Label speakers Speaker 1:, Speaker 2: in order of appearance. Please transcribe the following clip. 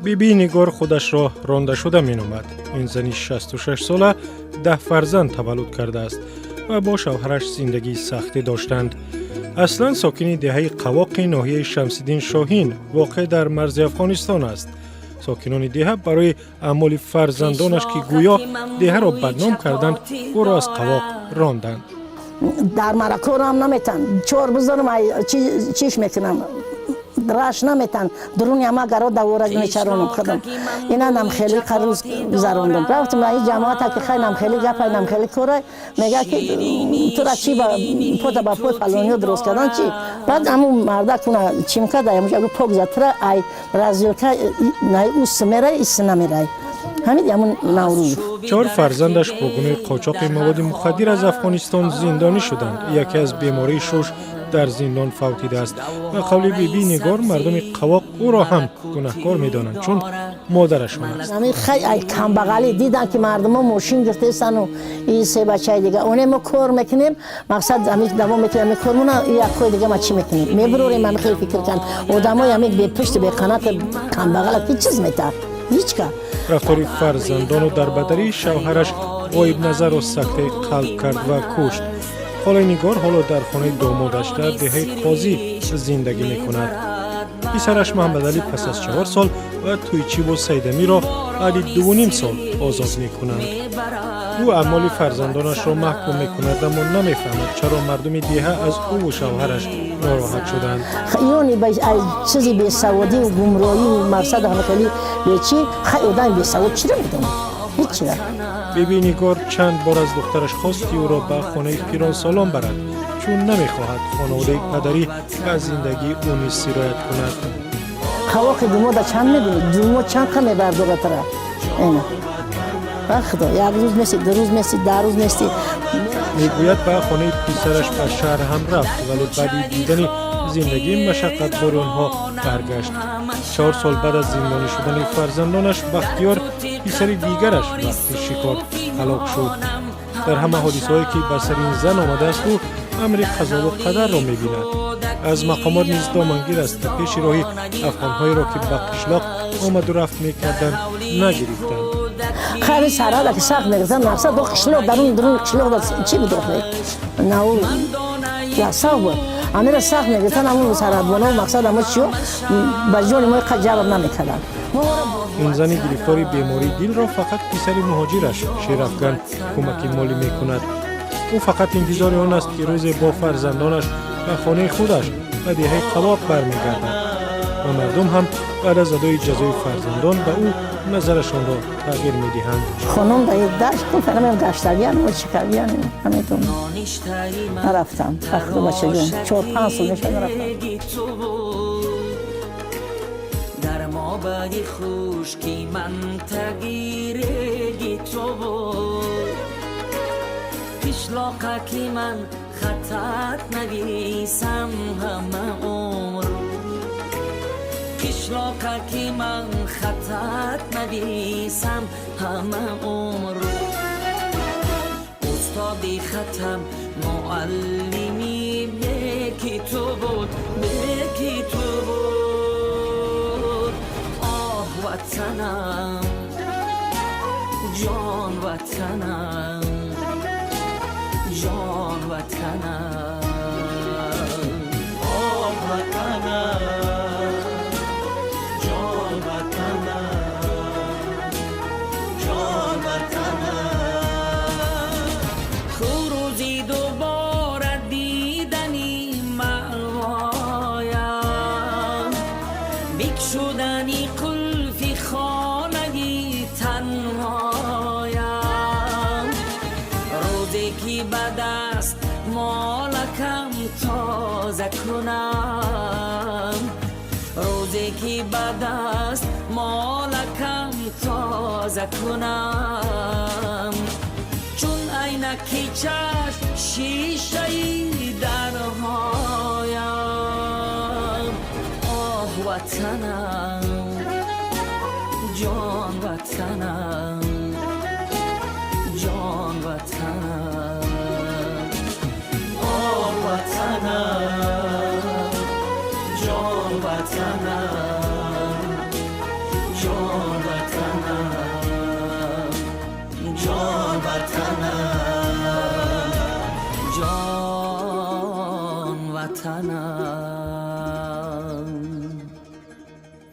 Speaker 1: Биби Нигор худашро рондашуда меномад. Ин зани 66-сола 10 фарзанд таваллуд кардааст ва бо шавҳараш зиндагии сахтӣ доштанд. Аслан сокини деҳаи Қавоқи ноҳияи Шамсиддин Шоҳин, воқеъ дар марзи Афғонистон аст. Сокинони деҳа барои аъмоли фарзандонаш, ки гӯё деҳаро бадном карданд, ӯро аз Қавоқ ронданд.
Speaker 2: Дар маракорам наметан, чор бузорам чиш мекунам, раш наметан, дуруни ҳама гаро давора мечаронам худам. Ина нам хеле қарӯз гузарондам. Рафтам ин ҷамоата, ки хай, нам хеле гапай, нам хеле кора. Мега, ки тура чи ба пота ба пой фалониё дуруст кардан чи. Баъд ҳамун мардак уна чим карда, ҳамуҷа пок зад тура, ай развилка най ус мерай, ис намерай. Ҳамин ҳамун Наврӯз.
Speaker 1: Чор фарзандаш бо гуноҳи қочоқи маводи мухаддир аз Афғонистон зиндонӣ шуданд. Яке аз бемории шуш дар зиндон фавтидааст. Ба қавли Биби Нигор, мардуми Қавоқ ӯро ҳам гунаҳкор медонанд, чун модарашон аст.
Speaker 2: Ҳамин хай ай камбағалӣ дидан, ки мардумо мошин гирифтастану и се бачаи дига оне мо кор мекунем, мақсад ҳамин давом метавем, ҳамин кормона якҳои дига ма чӣ мекунем, мебурорем. Ҳамин хеле фикр кан одамои ҳамин бепушти беқанат камбағала ки чиз метар ҳеҷ ка.
Speaker 1: Рафтори фарзандону дарбадарии шавҳараш Ғоибназарро сактаи қалб кард ва кушт. Холаи Нигор ҳоло дар хонаи домодаш дар деҳаи Қозӣ зиндагӣ мекунад. Писараш Маҳаммадалӣ пас аз 4 сол ва Тӯйчибу Сайдамиро баъди 2,5 сол озод мекунанд. Ӯ аъмоли фарзандонашро маҳкум мекунад, аммо намефаҳмад, чаро мардуми деҳа аз ӯву шавҳараш нороҳат шуданд.
Speaker 2: Ёни чизи бесаводию гумроҳию мақсад ҳама хеле бечи. Хай, одами бесавод чиро медонад? Ҳеҷ чира.
Speaker 1: Биби Нигор чанд бор аз духтараш хост, ки ӯро ба хонаи пиронсолон барад, чун намехоҳад хонаводаи падарӣ ба зиндагии ӯ низ сироят кунад.
Speaker 2: Қавоқи думода чанд мебинӣ, думо чанд қа мебардора тара. Ина ба худо, як рӯз нести, 2 рӯз нести, 10 рӯз нести.
Speaker 1: Мегӯяд, ба хонаи писараш ба шаҳр ҳам рафт, вале баъди дидани зиндагии машаққатбори онҳо баргашт. 4 сол баъд аз зиндонӣ шудани фарзандонаш, Бахтиёр, писари дигараш, вақти шикор ҳалок шуд. Дар ҳама ҳодисаҳое, ки ба сари ин зан омадааст, ӯ амри қазову қадарро мебинад. Аз мақомот низ домангир аст, ки пеши роҳи афғонҳоеро, ки ба қишлоқ омаду рафт мекарданд, нагирифтанд.
Speaker 2: Хайри сарада ки сахт мегирифтан, мақсад бо қишлоқ, дарун даруни қишлоқ чӣ буд охе? Нау ясав буд. Амира сахт мегирифтан, ҳамун сарҳадбоно, мақсад ҳамо чиё ба ҷони мо ҷабр намекарданд.
Speaker 1: Ин зани гирифтори бемории дилро фақат писари муҳоҷираш Шерафган кӯмаки молӣ мекунад. Ӯ фақат интизори он аст, ки рӯзе бо фарзандонаш ба хонаи худаш ба деҳаи Қавоқ бармегардад ва мардум ҳам баъд аз адои ҷазои фарзандон ба ӯ назарашонро тағйир медиҳанд.
Speaker 2: Хонум дашт фарамем, гаштагиан чикагиан, ҳаметон нарафтам. Вақти бачаҷон 4-5 сол мешад, нарафтам.
Speaker 3: Дар мобади хушки ман тагиреги ту буд, қишлоқаки ман хатат нависам ҳама умр, қишлоқаки ман хатат нависам ҳама умр. Устоди хатам, муаллими беки ту буд, беки ту буд. Оҳ, ватанам, ҷон ватанам, ҷон ватанам.
Speaker 4: Оҳ, ватанам, ҷон ватанам, ҷон ватанам.
Speaker 3: Рӯзи дубора дидани маъвоям, бикшудани қулфи хонаги танҳоям, рӯзе ки ба даст молакам тоза кунам, рӯзе ки ба даст молакам тоза кунам, чун айнаки чашм шишаи дарҳоям. Оҳ, ватанам, ҷон ватанам, ҷон ватанам.
Speaker 4: Оҳ, ватанам, ҷон ватанам, ҷон.
Speaker 3: Ватанам.